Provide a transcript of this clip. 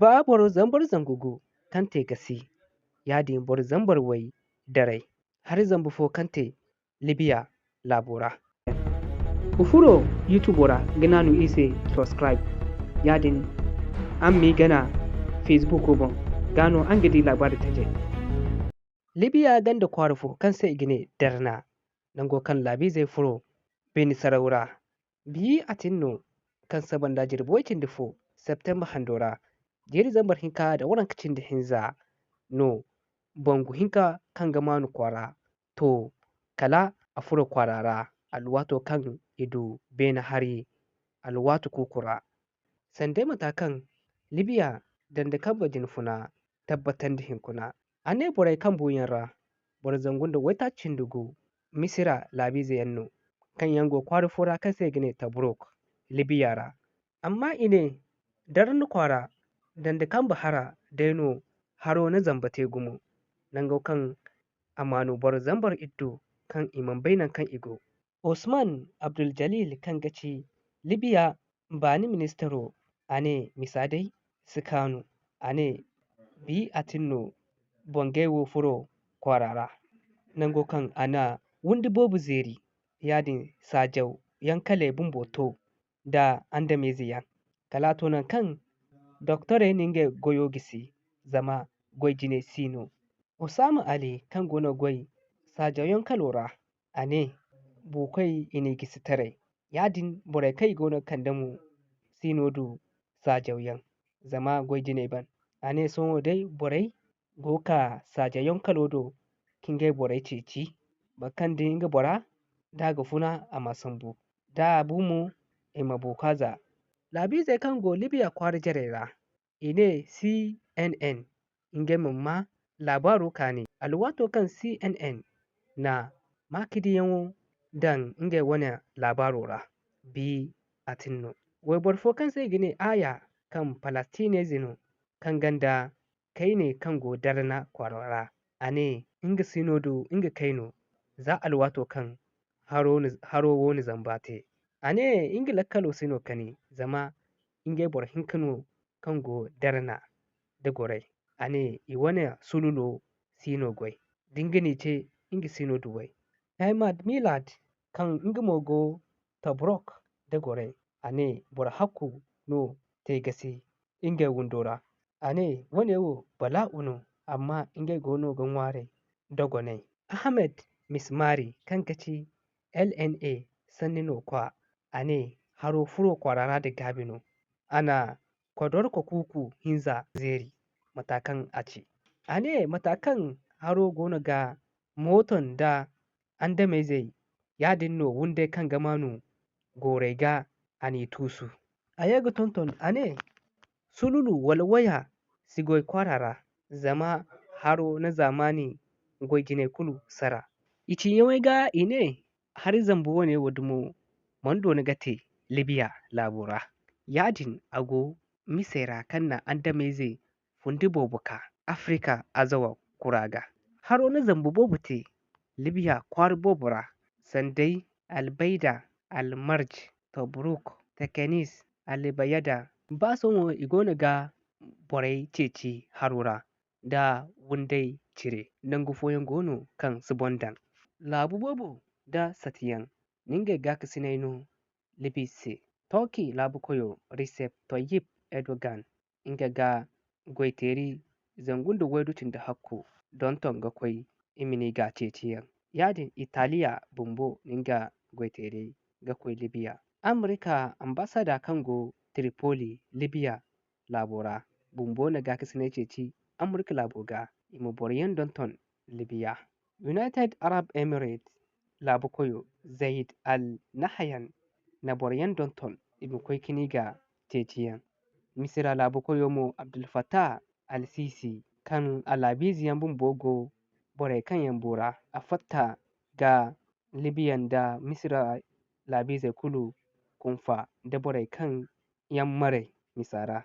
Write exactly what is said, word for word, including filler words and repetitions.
Ba boro zambar zangu gu kaŋ te gasi, yaadin boro zambar way daray. Hari zambu fo kaŋ te Libiya laabo ra. Wa furo YouTube ra ga naanu iri se subscribe. Yaadin araŋ m'i gana Facebook boŋ, gaa no araŋ ga di laabaari tajey. Libiya ganda kwaara fo kaŋ se i ga ne Darna, nango kaŋ laabiizey furo beeni saraw ra. Bi atin no kaŋ saba nda jirbi way cindi fo, September hando ra, jiiri zambar hinka nda waranka cindi hinza no bangu hinka kaŋ ga maanu kwaara to kala a furo kwaara ra, alwaato kaŋ i du beene hari alwaati kuuku ra. Sanda mate kaŋ Libiya dandi kambe jinfuna tabbatandi hunkuna, a ne borey kaŋ buuyaŋ ra, boro zangu nda waytaaci cindi gu Misira laabiize yaŋ no, kaŋ yaŋ go kwaara fo ra kaŋ se i ga ne Tabruk, Libiya ra. Amma i ne, Darna kwaara dandi kambe hara day no haro na zamba te gumo, nango kaŋ a maanu boro zambar iddu kaŋ i mana bay naŋ kaŋ i go. Usman Abdul Jalil kaŋ ga ci Libiya baani ministaro, a ne misa day si kaanu. A ne bi atin no bangay wo furo kwaara ra, nango kaŋ a na windi boobo zeeri, yaadin saajaw yaŋ kale bumbo to nda andameyze yaŋ. Kala a to naŋ kaŋ doktorey na ngey goyo gisi, zama goy jinay si no. Osama Ali kaŋ go no goy saajaw yaŋ kalo ra, a ne, buukoy i n'i gisi taray. Yaadin borey kaŋ i go no ga kande mo si no du saajaw yaŋ, zama goy jinay ban. A ne, sohõ day borey go ga ka saajaw yaŋ kalo do ka ngey borey ceeci. Boro kaŋ di nga bora, da a ga funa, a ma sambu. Da a bu mo, i ma buuka za. Laabiizey kaŋ go Libiya kwaara jarey ra, i ne C N N, ngey ma ma laabaaro kaani. Alwaato kaŋ C N N na maakadiyaŋo daŋ ngey wane laabaaro ra, bi atin no. Wayboro fo kaŋ se i ga ne Aya, kaŋ Palastinayze no, kaŋ ganda kayne kaŋ go Darna kwaara ra, a ne nga si no du nga kayno za alwaato kaŋ haro wo na zamba te. A ne nga lakkalo si no kani, zama ngey boro hinka no kaŋ go Darna da goray. A ne i wane sululo si no goy, da nga n'i ce nga si no du way. Ahmad Milad kaŋ nga mo go Tabrok da goray, a ne boro hakku no te gasi ngey windo ra. A ne, wane wo bala'u no, amma ngey goono ga ŋwaaray dogonay. Ahmed Mismari, kaŋ ga ti L N A sanni no kwa, a ne, haro furo kwaara ra da gaabi no. A na kodorko kuuku hinza zeeri, mata kaŋ a ci. A ne, mata kaŋ haro goono ga mooto nda andameyzey, yaadin no windey kaŋ ga maanu goorey ga a n'i tuusu. A ye ga tonton, a ne, sululu wala waya si goy kwaara ra, zama haro na zaamaani goy jinay kulu sara. I ciyaŋey ga i ne, hari zambu wane wo dumo mana doona ga te Libiya laabo ra. Yaadin a go misey ra kaŋ na andameyze fundi boobo ka Afrika azawa kura ga. Haro na zambu boobo te Libiya kwaara boobo ra, sanday Albayda, Almarj, Tobruk, Tekenis, Albayada. Ba sohõ i goono ga borey ceeci haro ra nda windey cire. Nangu fooyaŋ go no kaŋ si boŋ daŋ. Laabu boobo nda satiyaŋ na ngey gaakasinay no Libi se. Turki laabukoyo Recep Tayyip Erdogan, nga ga goyteeri zangu nda waydu cindi hakku donton ga koy i ma ni ga ceeciyaŋ. Yaadin Italiya bumbo na nga goyteerey ga koy Libiya. Amerika ambasada kaŋ go Tripoli, Libiya laabo ra, bumbo na gaakasinay ceeci Amerika laabo ga i ma boroyaŋ donton Libiya. United Arab Emirates laabukoyo Zayed Al Nahyan na boroyaŋ donton i ma koy ka ni ga ceeciyaŋ. Misira laabukoyo mo Abdel Fattah Al Sisi, kaŋ a laabiizeyaŋ bumbo go borey kaŋ yaŋ bu ra, a fatta ga Libiya nda Misira laabiizey kulu kunfa nda borey kaŋ yaŋ maray misa ra.